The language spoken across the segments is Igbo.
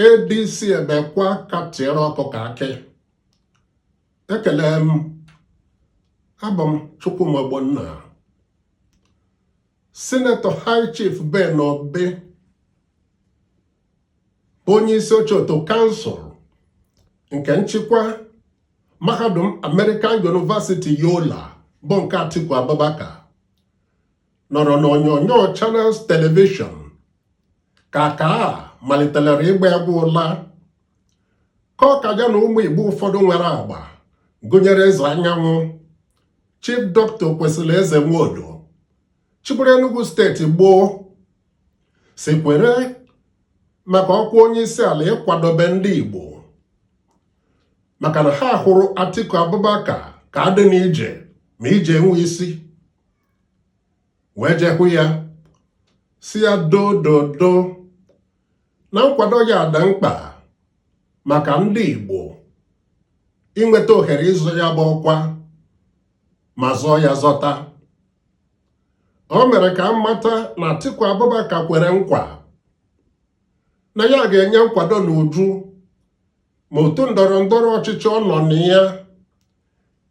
ADC emekwa ka tiere ọkụkọ akị. Ekele m, abụ m Chukwuma Ogbonna. Sinetọ High Chief Ben Obi bụ onye isi oche otu kansụl nke nchịkwa mahadum American University Yola bụ nke Atiku Abubakar nọrọ n'onyonyo Channels Television ka ka a malitere ịgba egwu ụla ka ọ ka ya na ụmụ Igbo ụfọdụ nwere agba gụnyere Eze Anyanwụ, Chief Dr. Okwesili Eze Nwodo chịburu Enugu steeti gboo si kwere maka ọkwa onye isi ala ịkwadobe ndị Igbo maka na ha hụrụ Atiku Abubakar ka adị n'ije ma ije enwe isi wee jee hụ ya sị ya doo doo doo na nkwado ya dị mkpa maka ndị Igbo inweta ohere ịzọ ya bụ ọkwa ma zọọ ya zọta. O mere ka a mata na Atiku Abubakar kwere nkwa na ya ga-enye nkwado n'uju ma otu ndọrọ ndọrọ ọchịchị ọ nọ na ya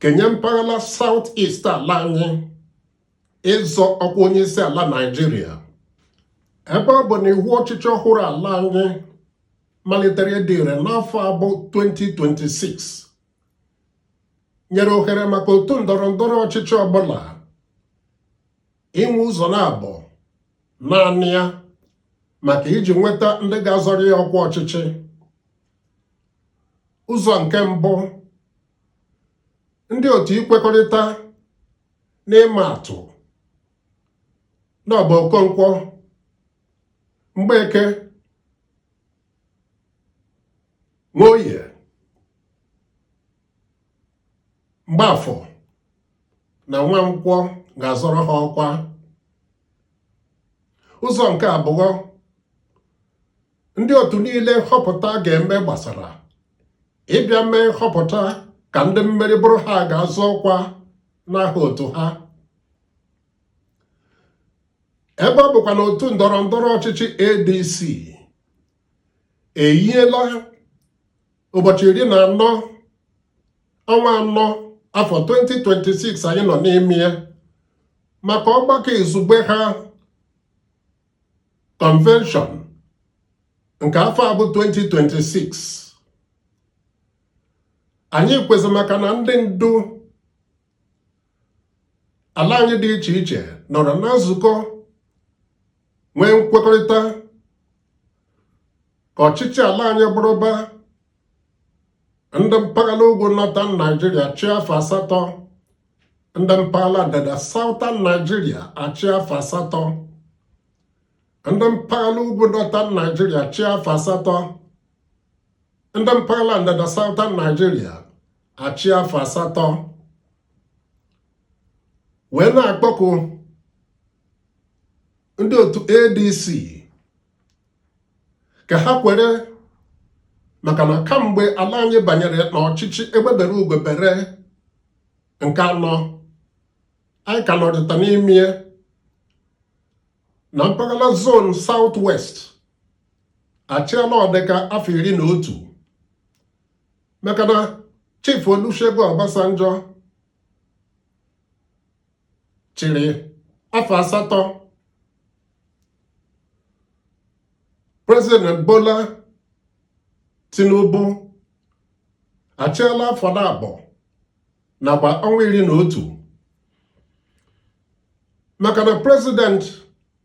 kenye mpaghara South East ala anyị ịzọ ọkwa onye isi ala Naịjirịa, ebe ọ bụ na iwu ọchịchị ọhụrụ ala anyị malitere ịdị ire n'afọ a bụ 2026 nyere ohere maka otu ndọrọ ndọrọ ọchịchị ọbụla inwe ụzọ naabọ naanị ya maka iji nweta ndị ga-azọrọ ya ọkwa ọchịchị. Ụzọ nke mbụ, ndị otu ikwekọrịta n'ịma atụ na ọ bụ Okonkwo, Mgbeke, Nwoye, Mgbafọ na Nwankwọ ga-azọrọ ha ọkwa. Ụzọ nke abụọ, ndị otu niile nhọpụta ga-eme gbasara ịbịa mee nhọpụta ka ndị mmeri bụrụ ha ga-azọ ọkwa n'aha otu ha. Ebe ọ bụkwa na otu ndọrọ ndọrọ ọchịchị ADC eyiela ụbọchị 14 ọnwa anọ afọ 2026 anyị nọ n'ime ya maka ọgbakọ izugbe ha convention nke afọ a bụ 2026, anyị kwezi maka na ndị ndu ala anyị dị iche iche nọrọ na nzukọ nwee nkwekọrịta ka ọchịchị ala anyị bụrụba ndị mpaghara ugwu Northern Nigeria chịa afọ 8, ndị mpaghara ndịda Southern Nigeria achịa afọ 8, ndị mpaghara ugwu Northern Nigeria chịa afọ 8, ndị mpaghara ndịda Southern Nigeria achịa afọ 8, wee na-akpọku ndị otu ADC ka ha kwere maka na kamgbe ala anyị banyere n'ọchịchị egbe bere ugo bere nke anọ anyị ka nọdịta n'ime na mpaghara zone South West achịala ọdịka afọ 11 maka na Chief Olusegun Obasanjo chịrị afọ 8, President Bola Tinubu achịala afọ 2 nakwa ọnwa 11, maka na President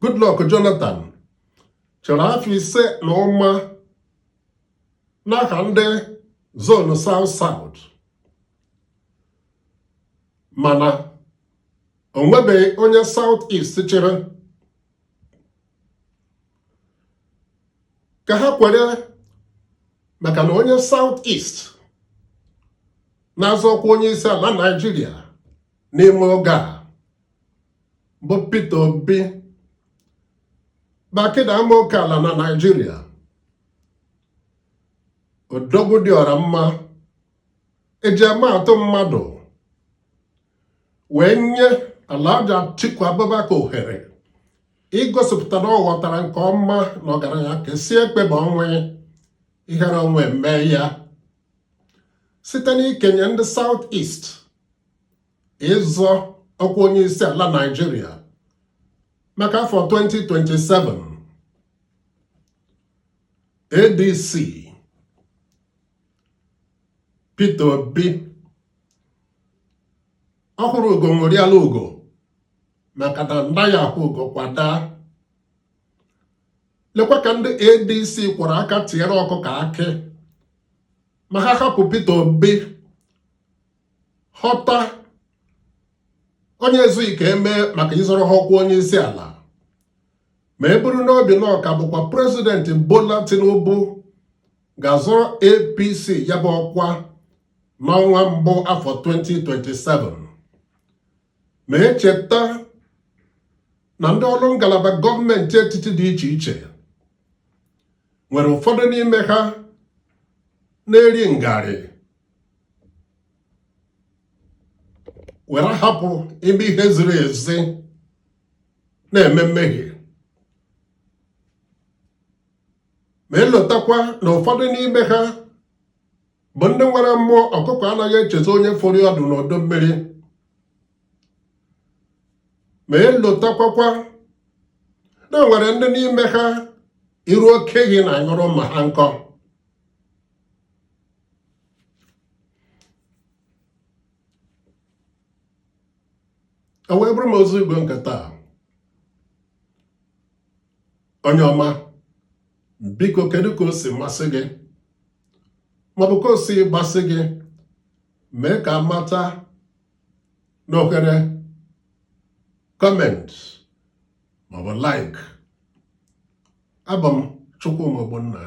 Goodluck Jonathan chịrị afọ 5 na ụma n'aha ndị zone South South, mana o nwebeghị onye South East chịrị. Ka ha kwere maka na onye South East na-azọ ọkwa onye isi ala Naịjirịa n'ime oge a bụ Peter Obi bụ akịda ama oke ala na Naịjirịa, odogwu dị ọra mma eji ama atụ mmadụ, wee nye Alhaji Atiku Abubakar ohere igosipụta na ọ ghọtara nke ọma na ọgaranya kesie ekpe bụ ọnwụ. Ihere onwe mee ya site n'ikenye ndị South East ịzọ ọkwa onye isi ala Naịjirịa maka afọ 2027. ADC Peter Obi ọhụrụ ugo ṅụrịala ugo maka na ndaghị ahụ ugo kwadaa. Lekwa ka ndị ADC kwọrọ aka tiere ọkụkọ akị ma ha hapụ Peter Obi ghọta onye ezughị ka emee maka ịzọrọ ha ọkwa onye isi ala, ma e buru n'obi na ọ ka bụkwa Prezidenti Bola Tinubu ga-azọrọ APC ya bụ ọkwa n'ọnwa mbụ afọ 2027. Ma echeta na ndị ọrụ ngalaba gọọmenti etiti dị iche iche nwere ụfọdụ n'ime ha na-eri ngarị were hapụ ime ihe ziri ezi na-eme mmehie, ma elotakwa na ụfọdụ n'ime ha bụ ndị nwere mmụọ ọkụkọ anaghị echeta onye foro ọdụ n'ọdọ mmiri, ma elotakwakwa na o nwere ndị n'ime ha iru oke ehi na-anyụrụ mma ha nkọ. O wee bụrụ m ozi igwe nke taa, onye ọma, biko kedu ka o si masị gị maọbụ ka o si gbasị gị? Mee ka mata n'ohere comment maọbụ like. Abụ m Chukwuma Ogbonna.